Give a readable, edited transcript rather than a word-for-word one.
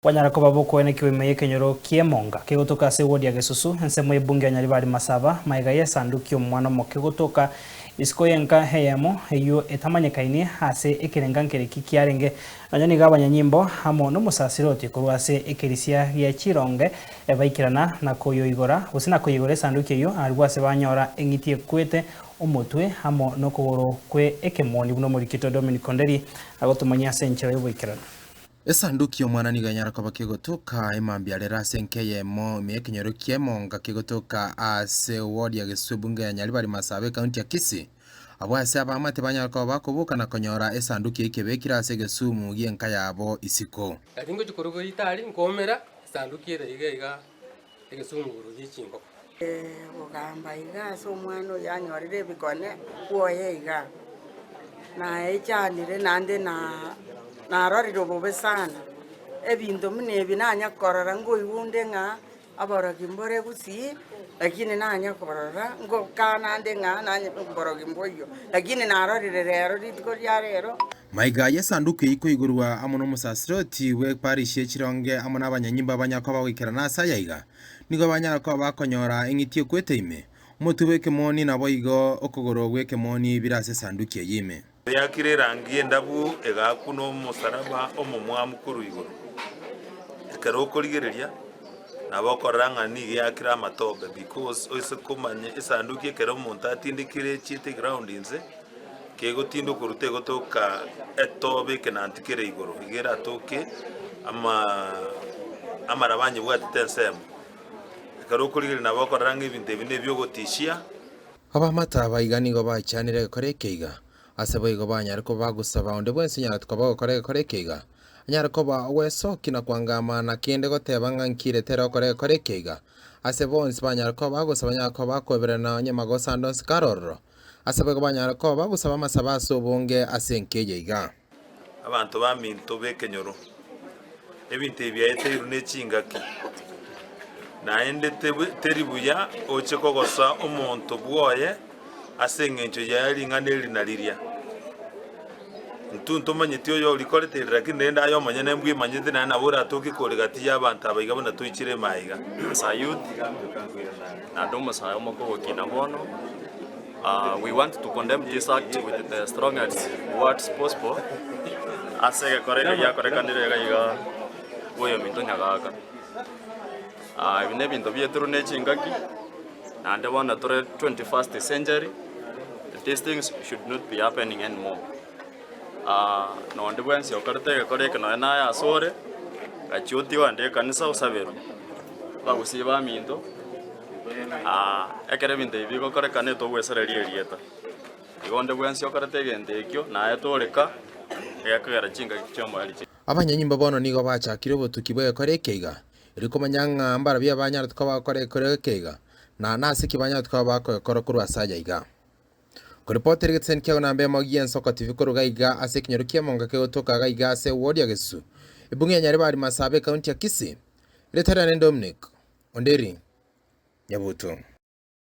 Kwanyara koba bokoenekiwa ime y'ekenyoro ki'emonga kegotoka ase ewodi ya Gesusu, ensemo y'ebunge ya Nyaribari Masaba, magega y'esanduki y'omwana omoke gotoka isiko y'enka eyemo eyio etamanyekaini ase ekerenga nkereki kiarenge. Nonya nigo abanyanyimbo amo nomosasiroti korwa ase ekerisia gie chironge baikerana na koyoigora gose na koyeigora esanduki eyio arigwe ase banyora eng'iti ekwete omotwe amo nokogoro kwe ekemoni buna omorikito Dominic Onderi agotomanyia ase enchera y'oboikeranu. Esanduki y'omwana nigo enyara koba kegotoka emambia rero ase enka eyemo ime y'ekenyoro ki'emonga kegotoka ase ward ya Gesusu ebunge ya Nyaribari Masaba ekaunti ya Kisii. Abwo ase abaamate banyara koba bakoboka na konyora esanduki eyio kebekire ase egesumu gi'enka yabo isiko. Nari ngochia koruga ritari nkoumera esanduki ere iga iga egesumu igoro gie chingoko. Gogamba iga ase omwana oyo anyorire ebikone bwoye iga, naechanire naende na narorire obobe sana. Ebinto buna ebi nanya korora nkoigwa onde ng'a aborogi mbore gusii, lakini nanya korora ngokana nde ng'a nanye oborogi mboiyo, lakini narorire rero rituko ria rero. Maiga y'esanduku eyio koigorwa amo nomosasiroti bw'eparish ye chironge amo nabanyanyimbo abanyakoba goikerana ase aya iga, nigo banyara koba bakonyora eng'iti ekwete ime, omotwe bw'ekemoni naboigo okogoro gw'ekemoni bire ase esanduki eyio ime. Eyakire erangi endabu egaakwa nomosaraba omomwamu korwa igoro. Ekero okorigereria, nabo okorora ng'a nigo eakire amatobe because oise komanya esanduki ekero omonto atindekire echiete eground inse, kegotinda okoruta egotoka etobe ekenanti kere igoro, iga eratoke ama amaraba anyebwatete ensemo. Ekero okorigereria nabo okorora ng'a ebinto ebi nebiogotishia. Abaamate aba iga nigo baichanire egekora eke iga, ase boigo banyare koba bagosaba onde bwensi onyarete koba ogokora egekora eke iga, anyare koba ogwesokia na kwangama na kende goteba ng'a nkire tere okora egekora eke iga, ase bonsi banyare koba bagosaba anyare koba bakoeberana onye magoso ande onsi kare ororo, ase boigo banyare koba bagosaba amasabo ase obonge ase enka eye iga. Abanto baminto b'ekenyoro, ebinto ebi biaeteirwe ne chingaki, naende teri buya oche kogosa omonto bwoye ase engencho ye ring'ana eri na riria. Intwe ntomanyeti oyorikorete eri, lakini rende aye omonyene mbwemanyete naende nabo oratoke kore gati y'abanto aba iga buna toichire ime aiga. As a youth, naende omosae omokogokina bono. We want to condemn this act with the strongest words possible ase egekora eke giakorekanire iga iga bw'oyominto Nyagaka. Ebi nebinto bietirwe ne chingaki naende bono tore 21st century, these things should not be happening anymore. Nonde bwensi okorete egekora eke nonya naye asore, gachia otige ande ekanisa osaberwe. Abagusii baminto. Ekero ebinto ebi bigokorekana etogwesereria erieta. Igo onde bwensi okorete egento ekio, naye toreka, egekogera chingaki chi'omoerio chi. Abanyanyimbo bono nigo bachakire obotuki bw'egekora eke iga, erio komanya ng'a mbarabwo abanyarete koba bagokora egekora eke iga, na nase ki banyarete koba bakoyekora korwa ase aya iga. Koripotera egetisani kiago namba emo gi'ensoko TV korwa gaiga ase ekenyoro ki'emonga kegotoka gaiga ase eward ya Gesusu, ebunge ya Nyaribari Masaaba ekaunti ya Kisii, Rieta riane Dominic Onderi Nyabuto.